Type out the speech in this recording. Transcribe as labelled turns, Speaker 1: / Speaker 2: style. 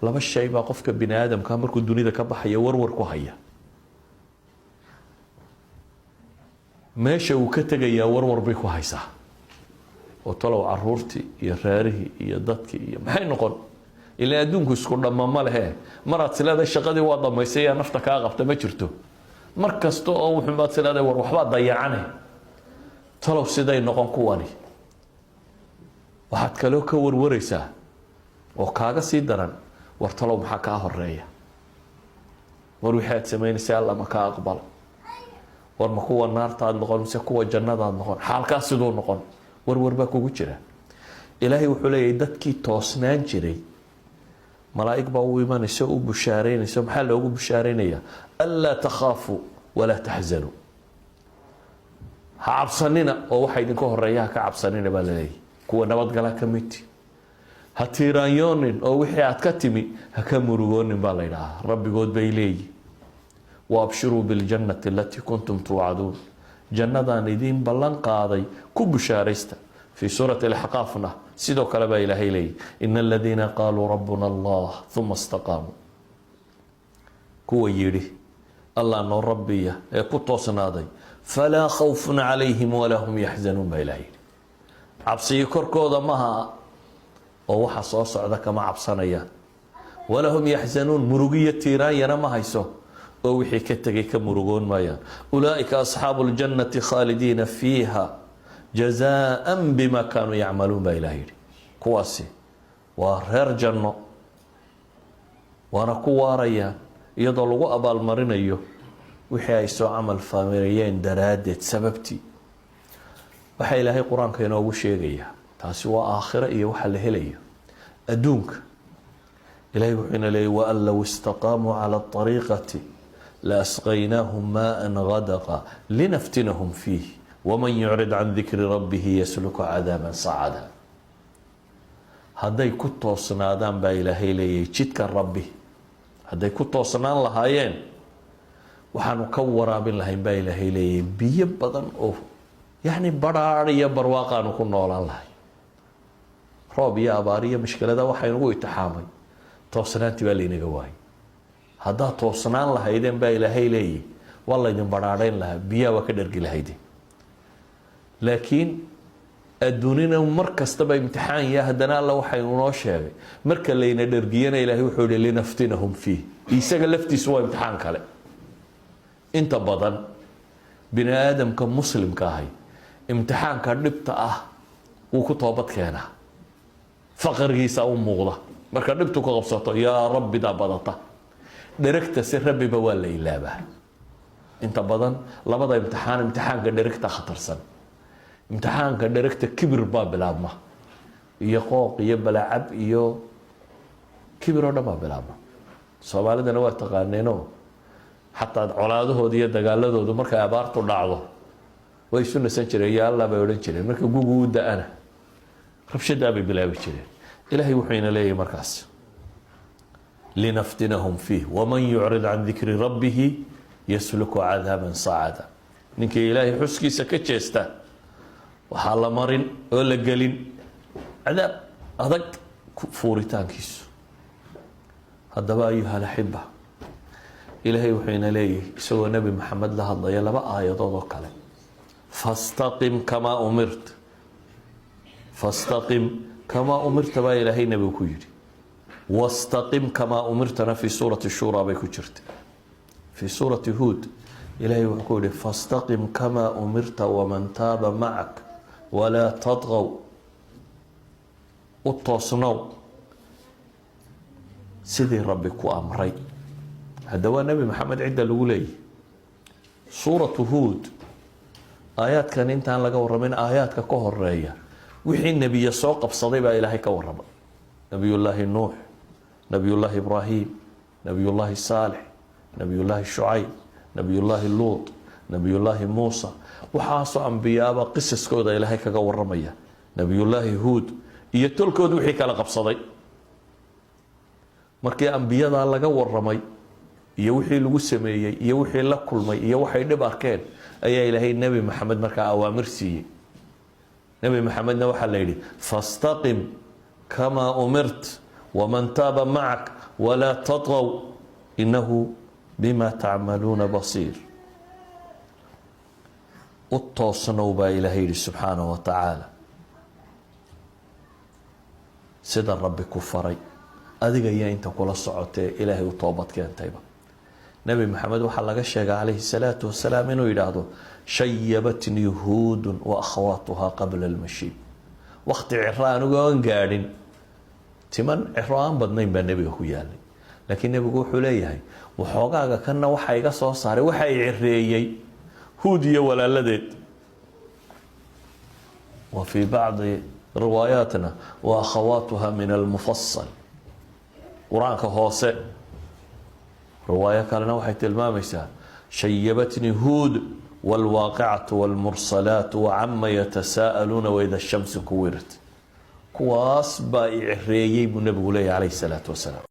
Speaker 1: Laba shay baa qofka bini aadamka markuu dunida ka baxaya warwar ku haya. Meesha uu ka tegayaa warwar bay ku haysaa, oo talow caruurtii iyo reerihii iyo dadkii iyo maxay noqon? Ilaa adduunku isku dhamma ma lehe. Maraad sileedahay shaqadii waa dhammaysay yaa nafta kaa qabta ma jirto. Mar kasta oo wuxuunbaad sileedahay war waxbaa dayacane, talow siday noqon kuwani. Waxaad kaloo ka warwaraysaa oo kaaga sii daran, war talow maxaa kaa horeeya? War wixii aad samaynaysa Alla ma kaa aqbala? War ma kuwa naartaad noqon mise kuwa jannadaad noqon? Xaalkaas siduu noqon? Warwar baa kugu jira. Ilaahay wuxuu leeyahay, dadkii toosnaan jiray malaa'ig baa u imanaysa, u bushaaraynaysa. Maxaa loogu bushaaraynaya? "Anlaa takhaafuu walaa taxzanuu", ha cabsanina oo waxa idinka horeeya ha ka cabsanina baa laleeyahy. Kuwa nabadgala ka mid, ha tiiraanyoonin oo wixii aad ka timi ha ka murugoonin baa la yidhahaa. Rabbigood bay leeyihin, "Waabshiruu biljannati alatii kuntum tuucaduun", jannadaan idiin ballan qaaday ku bushaaraysta. Fii suurati Alaxqaafna sidoo kale baa Ilaahay leeyahy, "Ina aladiina qaaluu rabbuna Allah uma istaqaamuu", kuwa yidhi Allah noo rabbiya ee ku toosnaaday, "falaa khawfun calayhim walaa hum yaxzanuun" baa Ilahay yidhi. Cabsiyo korkooda maha oo waxa soo socda kama cabsanayaan, walaa hum yaxzanuun, murugiyo tiiraanyana ma hayso oo wixii ka tegay ka murugoon maayaan. "Ulaa'ika asxaabu ljannati khaalidiina fiiha jazaan bima kaanuu yacmaluun" baa Ilaah yidhi. Kuwaasi waa reer janno, waana ku waarayaan iyadoo lagu abaalmarinayo wixii ay soo camal famirayeen daraaddeed. Sababtii waxaa Ilaahay Qur-aanka inoogu sheegayaa, taasi waa aakhiro iyo waxa la helayo. Adduunka Ilahay wuxuu ina leeyay, "Waan low istaqaamuu cala ariiqati la asqaynaahum maaa gadaqa linaftinahum fiih waman yucrid can dikri rabbihi yasluku cadaaba sacada." Hadday ku toosnaadaan baa Ilaahay leeyahay, jidka Rabbi hadday ku toosnaan lahaayeen, waxaanu ka waraabin lahayn baa Ilaahay leeyahay biyo badan oo yacni badhaadh iyo barwaaqaanu ku noolaan lahay. Roob iyo abaar iyo mashkilada waxaynugu itixaamay toosnaantii baa laynaga waayay. Haddaad toosnaan lahaydeen baa Ilaahay leeyahy, waa laydin badhaadhayn lahaa, biyaha waa ka dhergi lahaydeen. Laakiin adduunina mar kastaba imtixaan ya haddana Alla waxaynu noo sheegay, marka layna dhergiyana Ilaahay wuxuu yihi, "Linaftinahum fiih", isaga laftiisu waa imtixaan kale. Inta badan bini aadamka muslimka ahay imtixaanka dhibta ah wuu ku toobad keenaa. Faqrigiisa u muuqda marka dhibtu ku qabsato, yaa rabbidaa badata. Dheragta si rabbiba waa la ilaabaa. Inta badan labada imtixaan, imtixaanka dheragta khatarsan. Imtixaanka dheragta kibir baa bilaabma iyo qooq iyo balacab iyo kibir oo dhan baa bilaabma. Soomaalidana waa taqaaneeno, xataa colaadahooda iyo dagaaladoodu markay abaartu dhacdo way isu nasan jireen, ya Allah bay odhan jireen. Marka gugu u da-ana rabshadaa bay bilaabi jireen. Ilaahay wuxuu ina leeyahay markaas, "Linaftinahum fiih waman yucrid can dikri rabbihi yasluku cadaaban sacada." Ninkii Ilaahay xuskiisa ka jeesta waxaa la marin oo la gelin cadaab adag fuuritaankiisu. Haddaba, ayuha alaxiba, Ilaahay wuxuu ina leeyahay isagoo Nebi Maxamed la hadlaya laba aayadood oo kale, "Fastaqim kamaa umirt". "Fastaqim kamaa umirta" baa Ilaahay nebigu ku yidhi. "Wastaqim kamaa umirtana" fii suurati Shuuraa bay ku jirta. Fii suurati Huud Ilaahay wuxuu ku yihi, "Fastaqim kamaa umirta waman taaba macak walaa tadqow." U toosnow sidii Rabbi ku amray. Hadda waa Nebi Maxamed cidda lagu leeyahy. Suuratu Huud aayaadkan intaan laga warramin, aayaadka ka horeeya wixii nebiye soo qabsaday baa Ilaahay ka warramay: Nabiyullaahi Nuux, Nabiyullaahi Ibraahim, Nabiyullaahi Saalix, Nabiyullaahi Shucayb, Nabiyullaahi Luut, Nabiyullaahi Muusa. Waxaasoo ambiyaaba qisaskooda Ilaahay kaga waramaya, Nabiyullaahi Huud iyo tolkood wixii kala qabsaday. Markii ambiyadaa laga waramay iyo wixii lagu sameeyey iyo wixii la kulmay iyo waxay dhib arkeen, ayaa Ilaahay Nebi Maxamed markaa awaamir siiyey. Nebi Maxamedna waxaa la yidhi, "Fastaqim kamaa umirt waman taaba macak ولا تطغوا إنه بما تعملون بصير. U toosnow baa Ilaahay yidhi subxaanaه wa tacaala, sida Rabbi ku faray, adiga iyo inta kula socotee Ilaahay u toobad keentayba. Nebi Maxamed waxaa laga sheega calayhi salaatu wasalaam inuu yidhaahdo: "شيبتني هود وأخواتها قبل المشيب." Wakti ciro anigu aan gaadhin, timan ciro aan badnayn baa nebiga ku yaalay, laakiin nebigu wuxuu leeyahay: waxoogaaga kanna waxa iga soo saaray, waxa i cireeyey Huud iyo walaaladeed. Wa fii bacdi riwaayaatna وأخواتها من المفصل, Qur-aanka hoose. Riwaayo kalena waxay tilmaamaysaa: "شيبتني هود والواقعة والمرسلات وعم يتساءلون وإذا الشمس كورت." Kuwaas baa i cireeyey buu nebigu leeyahy calayhi salaatu wasalaam.